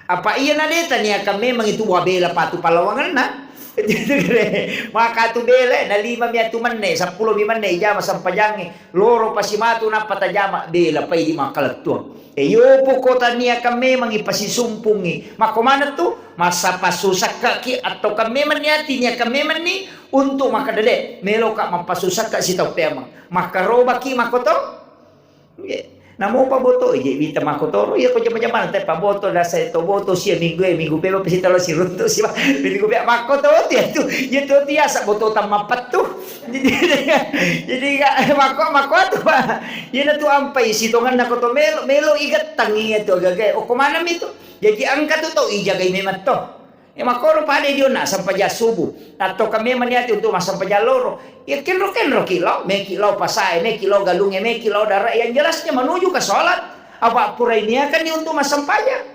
Apa iyana de taniakan memang itu wabela patu pallawangenna? Maka tu bela, na lima mi atu menne, seppulo mi menne ijama sempajangnge. Loro pasimatu nappa tajama, bela pai di makkalettuang. E, yopo ko taniakan memang ipasisumpungi. Makko maneng tu, masa pasusakkaki attokan memang ni ati niakan memang ni untuk makkeda de, meloka mappasusakkak sitau peamang. Makkarobaki makko to? Namo pa boto, ije wita makko toro, iya ko jama-jamana te pa boto, dasa to boto, sia minggu e, minggu pema pesi talo siruntu siwa, minggu pema makko to, tu ya tu, iya tu, tu ya sa boto tamma pettu. Jadi, jadi, makko, makko tu, Pak. Iyana tu ampai sitonganna ko to melo, melo igettang iya tu agaga. Oh, ko mana mi tu? Jadi engka tu tau ijagai memang to. Ya, makkono pada dionna sempajang subuh. Atau kami maniati untuk massempajang loro. Ya, kenro-kenro ki lao, meki lao pasae, meki lao galunge, meki lao dara. Yang jelasnya menuju ke sholat. Apa pura ini akan ni untuk massempajang.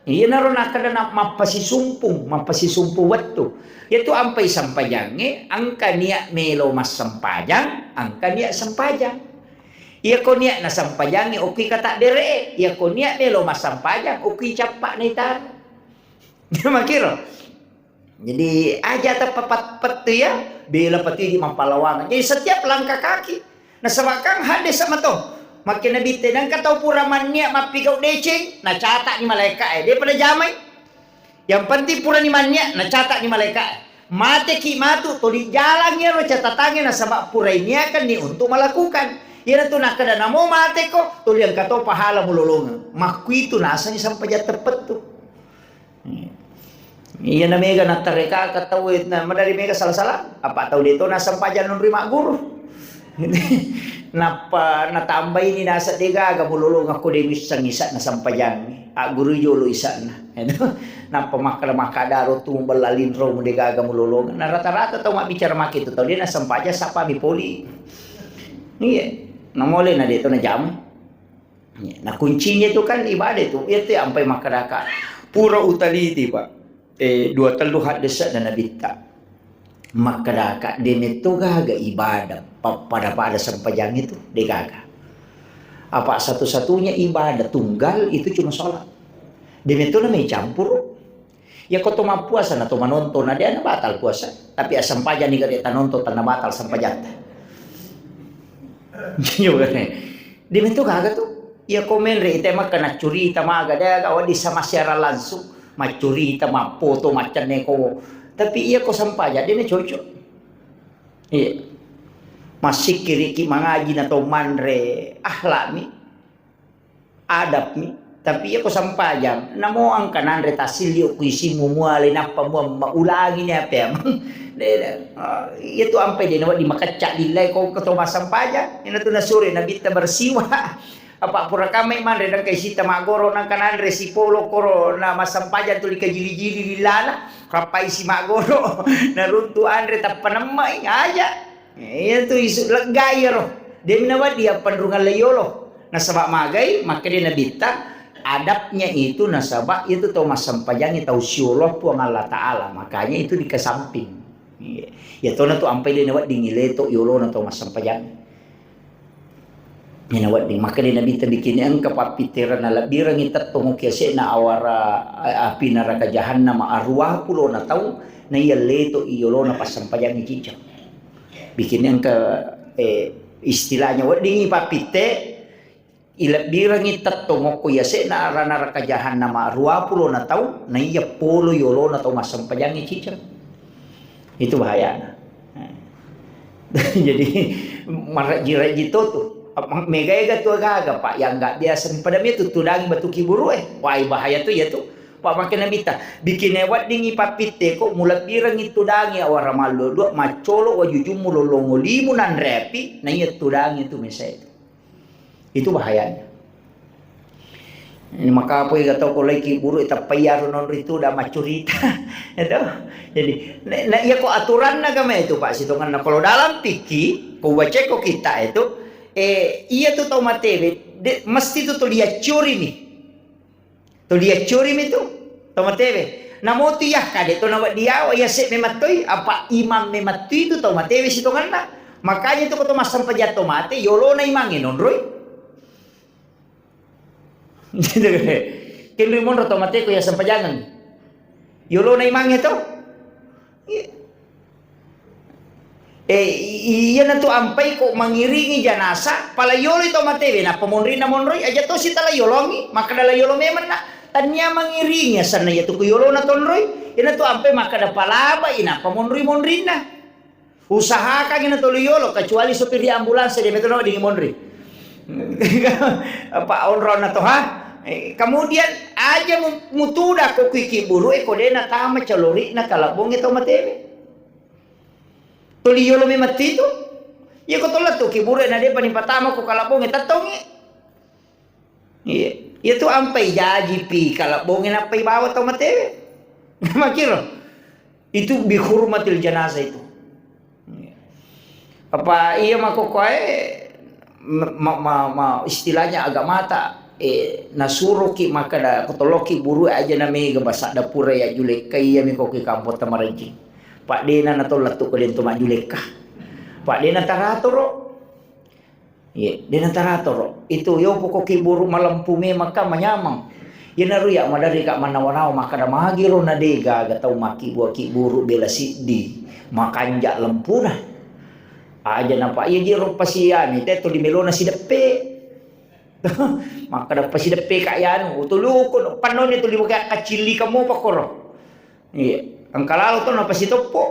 Iyanaro nakkeda na mappasisumpung, mappasisumpung wettu. Iyatu ampai sampajangnge, engka niat melo massempajang, engka niat sempajang. Iyako niat nasampajangnge, okki kataddere e. Iyako niat melo massempajang, okki cappa naitaro. Makiro. Jadi, aja tappa pat-, pettu ya, bela patu idi mappalawangeng. Jadi, setiap langkah kaki, nasaba kan hadis sama to. Makkeda Nabitta, engka tau pura mannia mappigau deceng, nacatani malaeka e, de pada jamai. Yang penting purani mannia, nacatani malaeka e. Mateki matu, tuli jalang iyaro catatangnge nasaba purai niakanni untuk melakukan. Iyanatu nakkeda namo mateko, tuli engka to pahala mulolongeng. Makkuitu nasengi sampajang teppettu. Iya. Iyana mega nattarekaka tauwe, na madari mega sala-sala. Apa tau de to nasampajang nonroi magguru. Nappa natambaini naseng de gaga mulolongeng ko de wisseng isa'na sampajangnge. Aggurui jolo isa'na. Nappa makkada-makkada ro tu mubella linro mu de gaga mulolongeng. Na rata-rata tau mabbicara make tu tau de nasampajang sapami poli. Iya. Namole na de to najamai. Iya, nah, kuncinya itu kan ibadah itu. Iya, tu ampai makkedaka. Pura utaliti, Pak. Eh, dua tellu haddese'na Nabitta. Makkedaka, de metto gaga ibadah, pappada-pada sempajang itu, de gaga. Apa satu-satunya ibadah tunggal itu cuma sholat. De metto na mai campur. Iya ko to mappuasa na to manonton, na de na batal puasa. Tapi assampajang ni gare tanonton, tanna batal sampajatta. Iya kan? De metto gaga tu. Iya ko menre ite makkana curita maga de gaga wadi sama siaran langsung. Maccurita, mappoto, maccenne ko. Tapi iya ko sampajang de na cocok. Iya. Massikkiriki mangaji na to manre akhlak mi. Adab mi. Tapi iya ko sampajang, namo engka nanre tassilli ku isimu muale nappa mua-, maulangi ni apa ya? De, de. Ah, iya tu ampai de na wedding makecca lillai ko keto massampajang. Ina tu nasure Nabitta bersiwa. Apa pura kamai manre nangka isita maggoro nangka nanre sipolo koro na massampajang tuli kajili-jili lillana. Rappai si maggoro. Naruntu anre tappa nemmai aja. Iya tu isu lega iyaro. De mi nawedding appanrungang laiyolo. Nasaba magai, makkeda Nabitta, adabnya itu nasaba itu tau massampajangi tau siolo Puang Allah Ta'ala. Makanya itu dikesamping. Iya. Ya tona tu ampai de nawedding ileto yolona tau massampajangi. Iya nawedding. Makkeda Nabitta, bikin engka pappitteranna lebbirangi tettong kiase'na awara, eh, api neraka jahannam aruwa pulona tau, na iya leto iyolona passampajangi ciceng. Bikin engka, eh, istilahnya weddingi pappitte, ilebbirengngi tettong okko yase'na ara naraka jahannama ruwa pulona tau, naiya polo yolona tau massempajangngi ciceng. Itu bahayana. Jadi, marejji-rejji to tu. Mega-ega tu agaga, Pak, yang nggak biasa. Pada mi tu tudangi batu kiburu, eh. Wah, bahaya tu ya tu. Pak, makkeda Nabitta, bikinna weddingngi pappitte ko, mulebbirengngi tudangi awara mallo dua, maccolo wajujummu lollongo limu nanre api, naiya tudangi tu mesa itu. Itu bahayanya. Ini maka apa ya tau ko lagi buru, tapi ya ro nonri tu udah macurita. Itu. Jadi, na, na iya ko aturanna agama itu, Pak, sitonganna. Kalau dalam fikih, ko baca ko kita itu, eh, iya tu tau matewe, de, mesti tu tuli accuri mi. Tuli accuri mi tu, tau matewe. Namo tu iya kade to nawa diawa, iya se mematoi, apa imam mematoi tu tau matewe sitonganna. Makanya tu ko to massempajang to mate, yolona imange nonroi. Kenroi monro tau mate ko iya sempajangeng. Yolona imange to. Iya. Eh, i-, iyanatu ampai ko mangiringi janasa, pala yoloi tau matewe, nappa monrinna monroi, aja tosi tala yolongi, makkada la yolo memenna. Tania mangiringi asanna iyatu ko yolona tonroi, iyanatu ampai makkada palabai, nappa monroi monrinna. Usahakangi natolu yolo, kecuali supir di ambulans, de metu naweddingi monri. Apa onronna to, ha? Eh, kemudian aja mu-, mutuda ko kui kiburu e ko de natama calori'na kalabbongnge tau matewe. Tuli yolo memang titu. Iya ko tola tu kiburu e na depa nipatama ko kalabbongnge tettongngi. Iya. Iya tu ampai jaji pi kalabbongnge nappai bawa tau matewe. Makiro. Itu bihurmatil janazah itu. Apa iya makkokkoe ma-, ma-, ma-, ma-, istilahnya agamata, eh, nasuroki makkada kotoloki buru aja na mega basadda pura ya julekka iya mi ko ki kampong Tamarejjing. Pak dena natollattu ko dento majjulekka. Pak dena taratoro. Iye, de nataratoro. Itu yo poko kiburu malempu memang ka manyameng. Iyanaro ya maderri ka manawa-nawa makkada magiro na de gaga tau makkibua-kiburu bela siddi, makanja lempuna. Aja napa iya jiro pasiani te tuli melona sideppe. Makkada pasideppe ka yanu, tuluku pannoni tuli buka kacilli kamu pakoro. Iya, engka lalo to napasitoppo.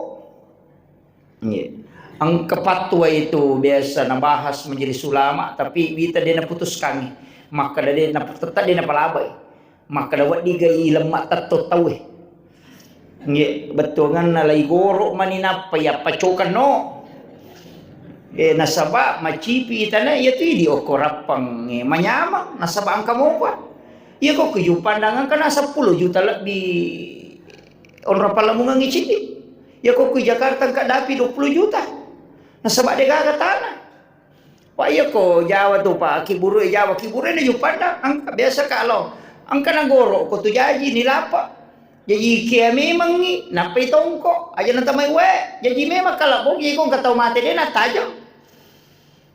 Iya. Engka fatwa itu biasa nabahas majelis ulama, tapi wita de naputuskangi. Makkada de nap-, tetap de napalabai. Makkada wedding ga ilemma tetto tauwe. Nggih, bettuanganna lai goro mani nappa yappacokenno. Eh, nasaba macipi itana iya tu idi okko rappang, eh, manyamang, nasaba engka mopa. Iya ko kujupandang engka na seppulo juta lebbi onrong pallamungengngi ciddi. Iya ko ku Jakarta engka dapi dua puluh juta. Nasaba de gaga tana. Wa iya ko Jawa tu, Pak, kiburu e Jawa, kiburu e na jupanda, engka biasa ka lo. Engka na goro ko tu jaji ni lapa. Jaji kia memengngi, nappai tongko, aja na tamai we. Jaji memang kala bogi ko engka tau mate de na tajeng.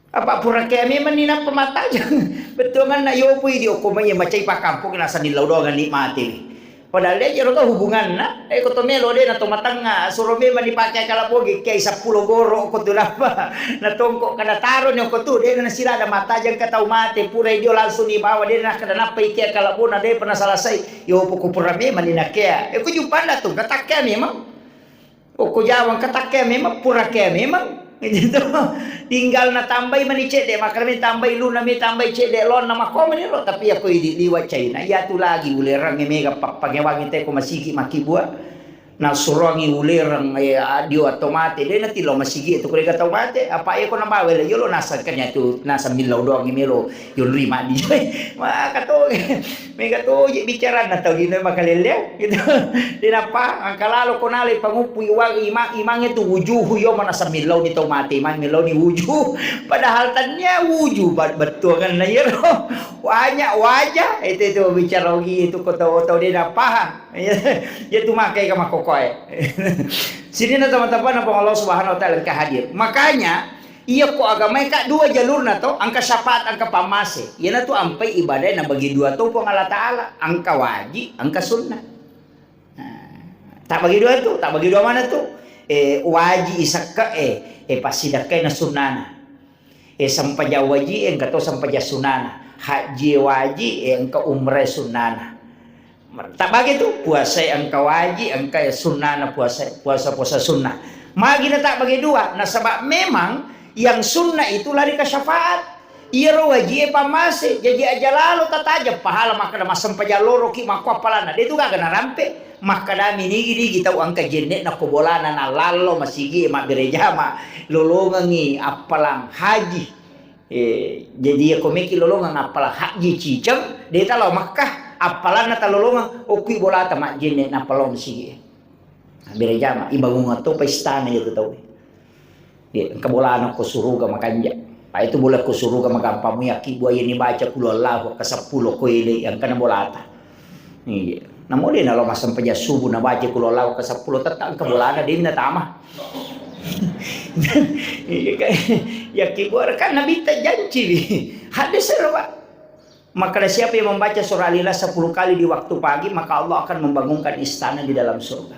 Apa pura kea memang ni nappa mattajeng. Bettuanganna yopo idi okko mai macai pakkampong nasa nillau doang ni mate. Padahal de jero to hubunganna, eh, ko to melo de na to matengnga, suro memang dipake kala bogi, kiai seppulo goro ko tu nappa. Na tongko kada taro ni ko tu, de na sirada mattajeng ka tau mate, pura dio langsung dibawa, de na kada nappa ikia kala bona, de pernah selesai. Yopo ko pura memang ni nakea. Eh, ko jupanda tu, katakkea memang. Okko Jawa engka takkea memang, pura kea memang. Gitu. Tinggal natambai mani cedde, makkadami tambai luna mi, tambai cedde lonna, makko mani ro. Tapi yakko idi liwa China, iyatu lagi ulerangnge mega pappangewangi te ko masigi makkibua. Nasuroangi ulereng, eh, adio atau mate, de natillo masigi itu ko dega tau mate. Apa e ko nabawa le yolo nasang kanya tu, nasang millau doang melo. Yonri maddi. Maka to, mega to je bicaranna tau dino makalelleang, gitu. De nappa, engka lalo ko nalai panguppu iwa-, ima-, imangnge tu wujuhu yo mana samillau ni tau mate, imang millau ni wujuh. Padahal tania wujuh, ba-, bettuanganna iyaro. Banyak wajah, itu, itu bicara ogi itu ko tau, tau de napahang. Iya tu makai ka makkokoe. Sidina teman-teman, apa Allah Subhanahu wa Ta'ala engka hadir. Makanya, iya ko agamae ka dua jalurna to, engka syafaat, engka pammase. Iyanatu ampai ibadae nabagi dua to Puang Allah Ta'ala, engka waji, engka sunnah. Nah, tak bagi dua tu, tak bagi dua mana tu? Eh, waji isekke, eh, eh, passidakkai na sunnana. Eh, sempajang waji, eh, engka to sempajang sunnana. Haji waji, eh, engka umrah sunnana. Tabbage tu, puasa engka waji, engka sunnana puasa, puasa-puasa sunnah. Magi na tabbage dua, nasaba memang yang sunnah itu lari ke syafaat. Iyaro wajie pammase, jaji aja lalo tatajeng pahala makkada massempajang loroki makko appalanna. De tu gaga narampe, makkadami nigi-nigi tau engka jenne'na ko bolana na lallo masigi mabbere jama, lolongengi appalang haji. Eh, jadi ya komeki lolongeng appala haji ciceng, de ta lao Makkah, appalanna ta lolongeng, okui bolata majjenne nappa lao masigi. Bere jama, ibangungang topa istana iya tu tau. Iya, engka bolana ko suruga makanja. Pa itu bola ko suruga magampa mu yaki buaya ni baca kulu Allahu ke sepuluh ko ele, engka na bolata. Iya. Namo de nalo massempajang subuh na baca kulu Allahu ke sepuluh, tetta engka bolana de na tama. Iya, kan? Yaki buara kan Nabitta janci wi. Hadis ero, Pak. Makkeda, "Siapa yang membaca surah Al-Ikhlas sepuluh kali di waktu pagi, maka Allah akan membangunkan istana di dalam surga."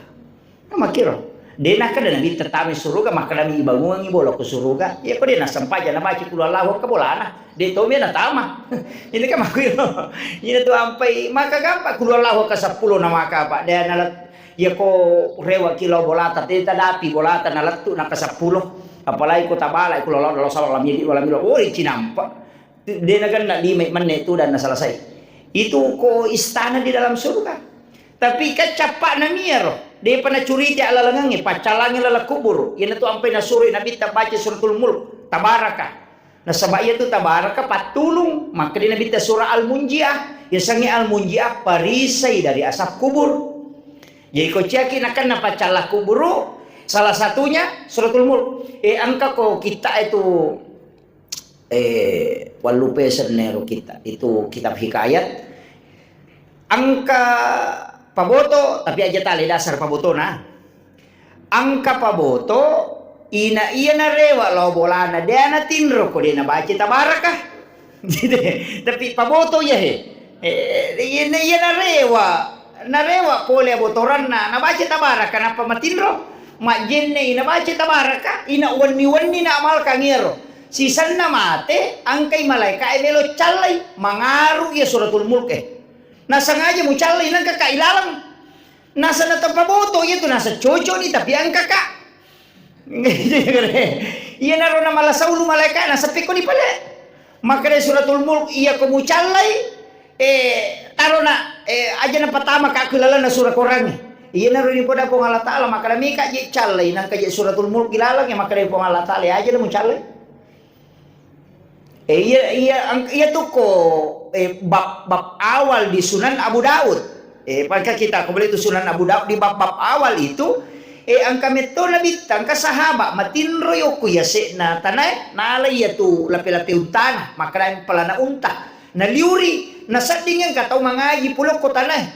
Nah, makkiro. De nakkeda Nabitta tama suruga, makkedami ibangungengi bola ko suruga. Iya ko de nassempajang nabaca kulu Allahu ke bolana. De tomi natama. Ini kan makkiro. Ini tu ampai, maka gampang kulu Allahu ke sepuluh na maka, Pak. De nalat, iya ko rewa kilo bolata, de tadapi bolata nalettu na ke sepuluh. Apalagi ko tabala kulu Allahu, Allahu salam, lam yalid walam yulad. Oh, cinampa. De nagenna lima menit tu dan selesai. Itu ko istana di dalam surga. Tapi kan cappa'na miyaro, depa nacuriti alalangengnge, paccalangi laleng kuburu. Iyanatu ampai nasuro Nabitta baca suratul Mulk, Tabaraka. Nasaba iyatu Tabaraka pattulung, makkeda Nabitta surah Al-Munjiah, yasengnge Al-Munjiah perisai dari asap kubur. Jadi ko ciaki nakenna paccalla kuburu, salah satunya suratul Mulk. Eh, engka ko kitta itu eh, wallupe sennero kita, itu kitab hikayat. Engka paboto, tapi aja tale dasar pabotona. Engka paboto, ina iya narewa lao bolana, de natinro ko de nabaca Tabaraka. Tapi paboto iya he. Eh, iya, iya narewa, narewa pole abotoranna, nabaca Tabaraka, nappa matinro. Majjenne nabaca Tabaraka, ina wenni-wenni na amalkan iyaro. Sisenna mate, engkai malaeka'e melo callai, mangaru iya suratul Mulk e. Nasengaja mucallai, nengka ka ilaleng. Nasa natepa boto iya tu, nasa cocok ni, tapi engka ka. Iyanaro namala saulu malaeka, naseppekko ni pale. Makkeda suratul Mulk, iya ko mucallai, eh, tarona, eh, aja napatama ka ku lalenna sura korangnge. Iyanaro nipoda Puang Allah Taala, makkeda mika je callai, nangka je suratul Mulk ilaleng, ya makkeda Puang Allah Taala, ya aja na mucallai. Eh, iya, iya, ang-, iya tu ko, eh, bab, bab awal di Sunan Abu Daud. Eh, maka kita ko boleh tu Sunan Abu Daud di bab-bab awal itu, eh, engka metto Nabitta, engka sahaba, matinro yokku yase'na tanae, nala iya tu lape-lape untana, makkeda palana unta. Naliuri, nasedding engka tau mangaji pulokko tanae.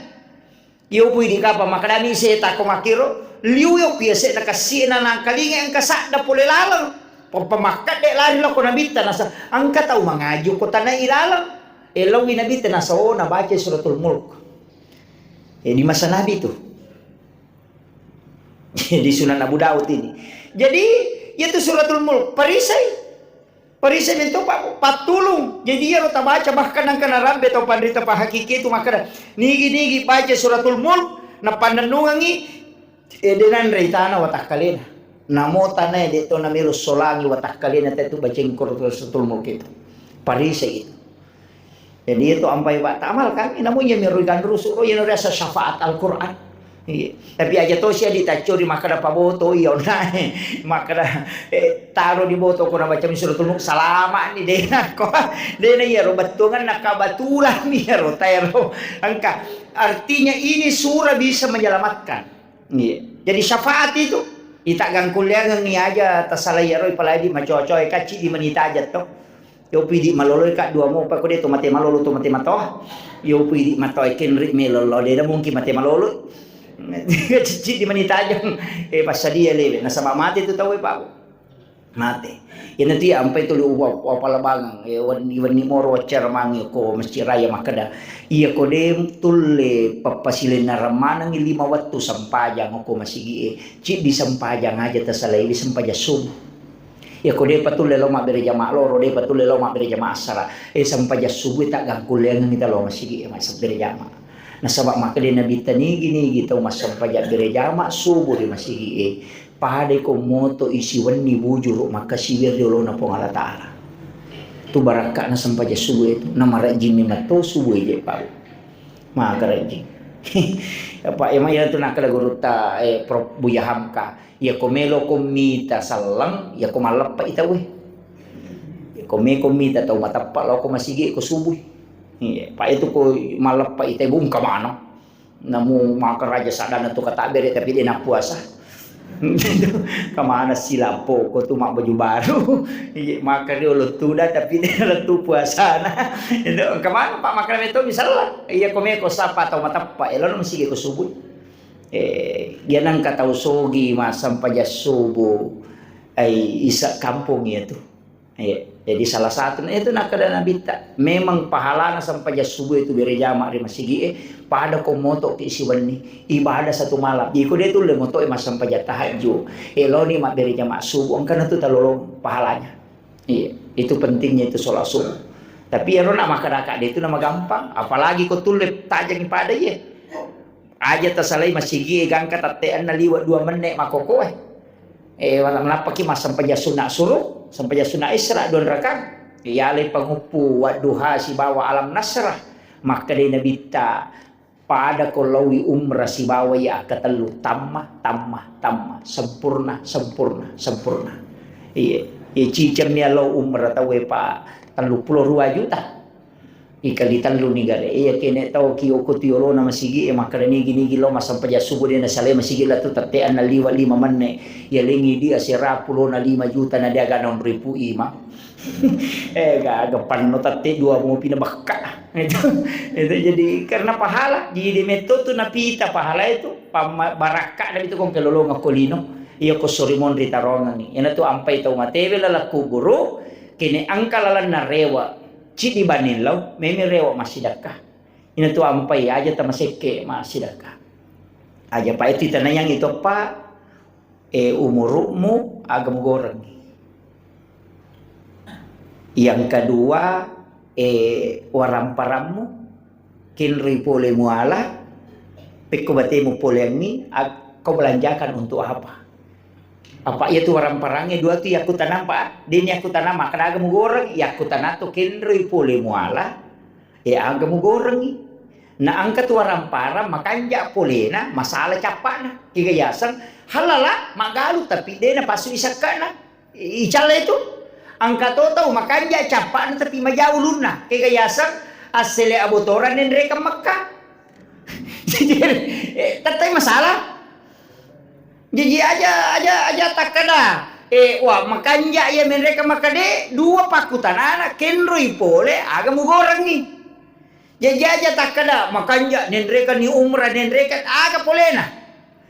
Iyopui di kapang makkedami seta ko makkiro, liu yokku yase'na kassi'na nangkalinga engka sadda pole laleng. Pappamakkedde lari lokko Nabitta, nasa engka tau mangaji ko tanae ilaleng. Eh, laowi Nabitta, nasa, oh, nabaca suratul Mulk. Eh, di masa Nabi tu. Di Sunan Abu Daud ini. Jadi, itu suratul Mulk. Parisai. Parisai mento pa-, pattulung. Jadi, iyaro tabaca, bahkan engka narambe tau panrita pahakiki itu makkeda, nigi-nigi baca suratul Mulk, napannennungengi, eh, de nanrei tana watakkalena. Namo tanae de to namelo solangi watakkalena, tetu baceng koro suratul Mulk itu. Parisai itu. Jadi itu ampai wa ta'amal kami, namun iya miro iganrusu, oh, iya riasa syafaat Al-Quran. Iya. Tapi aja to sia ditaccori makkeda paboto iya onae. Makkeda, eh, taro di boto ko nabaca mi suratul Mulk, salama ni, de nako. De na iya ro bettuangan na kabatulan iya ro taero. Engka, artinya ini surah bisa menyelamatkan. Iya. Jadi syafaat itu, ita gangkulleangengi aja tasala iyaro, apalagi macoa-coa kacci di menita aja to. Yo pidi malolo ka dua mo pa ko de to mate malolo to mate matoa. Yo pidi matoa kenri melo lo de mungkin mate malolo. Cicci di menita aja. Eh, passadia lewe. Nasaba mate tu tau e, Pak. Mate. Iyanatu iya ampai tuli uwa-, uwapalabangeng, eh, wenni-wenni moro waccara mangi ko Masjid Raya makkeda, iya ko de tulle pappasilenna rammanengi lima wettu sempajang ko masigi e, ciddi sempajang aja tasalaiwi sempajang subuh. Iya ko de patulle lo mabbere jama loro, de patulle lo mabbere jama asara, eh, sempajang subuh tak gangkulleangengi ta lo masigi e, mabbere jama. Nasaba makkeda Nabitta nigi-nigi tau massempajang bere jama subuh di masigi e, Padai ko moto isi wenni bujuru makkasiwiang ri olona Puang Allah Taala. Tu barakka'na sempajang subuh itu, namarajjing memang to subuh je pau. Maka rajjing. Apa emang iya tu nakkeda gurutta, eh, Prof Buya Hamka, iya ko melo ko mita selleng, iya ko malleppa i tau e. Ko meko mita tau mateppa lao ko masigi ko subui. Iya, pa itu ko maleppa itai bung kamana. Namu maka raja sadana tu kata bere tapi de' napuasa. Kamana silappo ko tu mak baju baru. Iya, maka dia lo tuda tapi de' lettu puasana. Itu kamana Pak makna meto misalnya. Iya ko meko sapa tau mateppa elo masigi ko subui. Eh, dia nangka tau sogi massempajang subuh. Ai isa kampung iya tu. Iya, jadi salah satu itu nakkeda Nabitta, memang pahalana sempajang subuh itu berejama ri masigi'e, pada ko moto'ki siwenni, ibadah satu malam. Iko de' tulle moto'e massempajang tahajud. Eloni mabberejama subuh, engkana tu talolong pahalanya. Iya, itu pentingnya itu sholat subuh. Tapi ero nak makkadaka de' tu nama gampang, apalagi ko tulle tajeng pada iye. Aja tasalai masigi'e gangka tatte'anna liwe' dua menne' makkokkoe. Eh, wala melappaki massempajang sunna suruh, sempajang sunna isra dua rakaat. Iyalai panguppu wadduha sibawa alam nasrah. Makkedai Nabitta, pada ko laowi umrah sibawa iya akkatellu tamma, tamma, tamma, sempurna, sempurna, sempurna. Iya, iya cicemmi lao umrah tauwe pa telluppulo dua juta. Ikali tellu ni gare. Iya kene tau ki okko tiolona masigi e makkeda nigi-nigi lo massempajang subuh de' nasalai masigi la tu tette anna liwa lima menne. Iya lengi dia serapu lona lima juta na dia gana onripu ima. Eh, gaga panno tette dua mopi na bakka. Itu, itu jadi karena pahala. Jadi de' metto tu napita pahala itu. Pamma-, barakka na itu kong kelolonga ko lino. Iya ko sori monri tarongangi. Ina tu ampai tau matewe lalakku guru. Kene angka lalanna rewa. Ciddi banning lao, memi rewa massidakka. Ina tu ampai aja tamasekke massidakka. Aja pa itu tanayang itu pa, eh, umuru'mu aga mugorengi. Yang kedua, eh, waramparammu, kenroi pole muala, pekko batemu poleangngi, ag-, kau belanjakan untuk apa? Apa iya tu waramparangnge dua tu yakkutanang, Pak? Deni yakkutanang, makkeda aga mugoreng, yakkutanang tu kenroi pole muala, e aga mugorengi. Na angka tu waramparang makanja polena, masala cappana. Kega yaseng, halala, magalu, tapi dena passu isakkana. I-, icalla itu. Angka to tau makanja cappana, tapi maja ulunna. Kega yaseng, assele abotoran nenrekeng Mekka. Jadi, eh, tettai masalah. Jaji aja, aja, aja takkeda, eh, wah, makanja iya menreka makkeda, dua pakkutanana, kenroi pole, aga mugorengi. Jaji aja takkeda, makanja, nenreka ni umrah, nenreka, aga polena.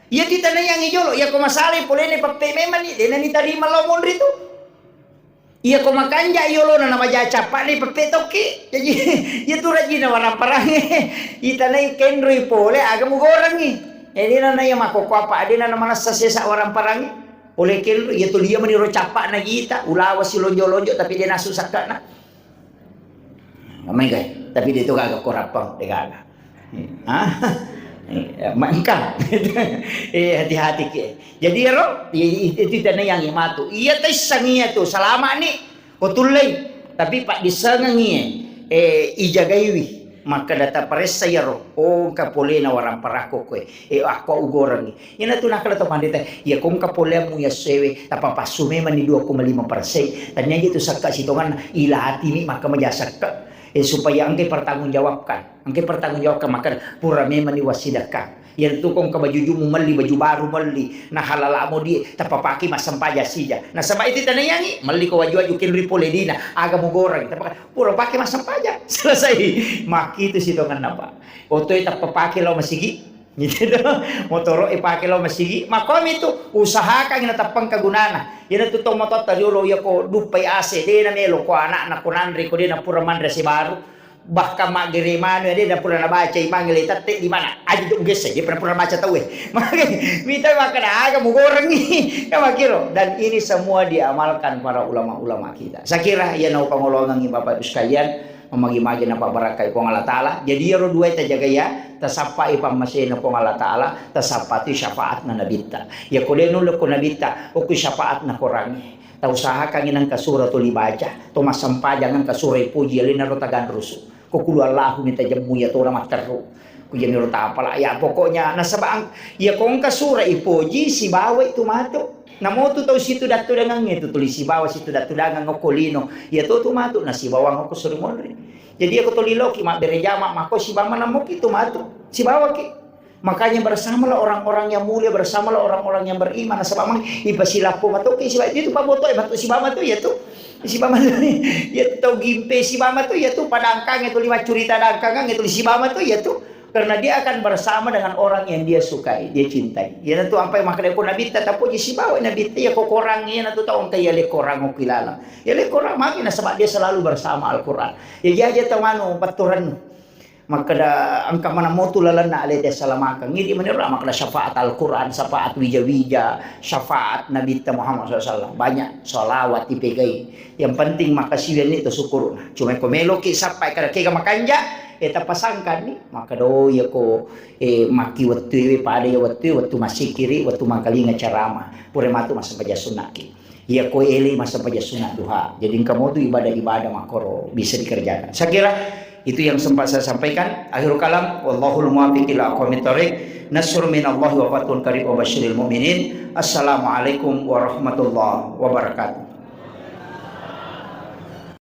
Iya titanayangi jolo, iya ko masalai polena pappe memang ni, dena ni tarima lao monri tu. Iya ko makanja yolona na maja cappa'ni peppe tokki. Jaji, iya tu rajina waramparangnge. Itanai kenroi pole aga mugorengi. Jadi nana iya makkokko apa adena na manessa sesa waramparangnge. Pole kenroi, iya tu lia meni ro cappa'na gita, ulawa si lonjo-lonjo tapi de nasu sakkana. Maega, tapi de to gaga ko rappang, de gaga. Ah, eh, ma engka. Eh, hati-hati ke. Jadi ero, i-, i-, itu tanayangi matu. Iya taissang iya tu, salama ni. Ko tullei. Tapi paddissengengi, eh, ijagaiwi. Makkeda taparessa iyaro. Oh, engka polena waramparakko koe. Eh, akko ugorengi. Iyana tu nakkeda to pandita, iya ko engka poleammu iya sewe, tapapassu memang ni dua koma lima persen. Tania je tu sakka sitonganna, ilatimi makka maja sakka. Eh, supaya engka pertanggungjawabkan. Engka pertanggungjawabkan makkeda, pura memang ni wassidakka. Iya tu ko engka baju jumu melli, baju baru melli, na halala mo die, tapapake massempajang sija. Nasaba itu tanayangi, melli ko waju-waju kenri pole dina, aga mugoreng, tapaka-, pura pake massempajang. Selesai. Makkitu sitonganna, Pak. Otoe tapapake lao masigi. Gitu do. Motoro e pake lao masigi. Makomi tu usahakan na tappang kagunana. Iyana tu to mototta riolo iya ko duppai A C, de na melo ko anakna ko nanre ko de na pura manre ase baru. Bahkan maggere manu de na pura nabaca imang le tette di mana. Aja tu gesse, dia pernah pura baca tau eh. Maka mita makkeda aga mugorengi. Ya makiro. Dan ini semua diamalkan para ulama-ulama kita. Saya kira iya nau pangolongangi Bapak Ibu sekalian. Mamagi-magi napabbarakkai Puang Allah Ta'ala. Jadi iyaro duae tajaga iya, tasappai pammasena Puang Allah Ta'ala, tasappa tu syafaatna Nabitta. Iya ko de nulle ko Nabitta, okko syafaatna korangnge. Tausahakangi nengka sura to libaca, to massempajang engka sura ipoji alena ro taganrusu. Ko kulu Allahu mita jemmu iya tona matteru. Ku jami ro tapala ya, pokoknya nasaba ang-, ya ko engka sura ipoji sibawa itu matu. Namo tu tau situ dattu dangang itu tuli sibawa situ dattu dangang okko lino. Ya to tu matu nasibawang okko suri monri. Jadi aku tuli loki mabbere jama mako sibawa namo ki tu matu. Sibawa ki. Makanya bersamalah orang-orang yang mulia, bersamalah orang-orang yang beriman. Nasaba mang ipasilappo matu ki sibawa itu paboto matu sibawa matu ya tu. Sibawa matu. Ya tu tau gimpe sibawa matu ya tu padangkang itu lima curita dangkangan itu sibawa matu ya tu. Karena dia akan bersama dengan orang yang dia sukai, dia cintai. Iyanatu ampai makkeda ko Nabitta tapoji sibawa Nabitta, iya ko korang, iyanatu tau engka iya le korang okko ilalang. Iya le korang magi nasaba dia selalu bersama Al-Quran. Ya jaja tau anu patturannu. Makkeda engka mana motu lalenna alete salamakeng. Idi menira makkeda syafaat Al-Quran, syafaat wija-wija, syafaat Nabitta Muhammad sallallahu alaihi wasallam. Banyak salawat dipegai. Yang penting makkasiwianni to syukurna. Cuma ko meloki sappai kada kega makanja, eh tapasangkanni. Makkeda, oh, iya ko, eh, makki wettue, pada iya wettue, wettu massikiri, wettu mangkalinga ceramah. Pura matu massempajang sunnaki. Iya ko ele massempajang sunna duha. Jadi engka motu ibadah-ibadah makkoro bisa dikerjakan. Saya kira itu yang sempat saya sampaikan. Akhirul kalam, wallahul muwaffiq ila aqwamit thariq. Nasrun minallahi wa fathun qarib wa basyiril mu'minin. Assalamualaikum warahmatullahi wabarakatuh.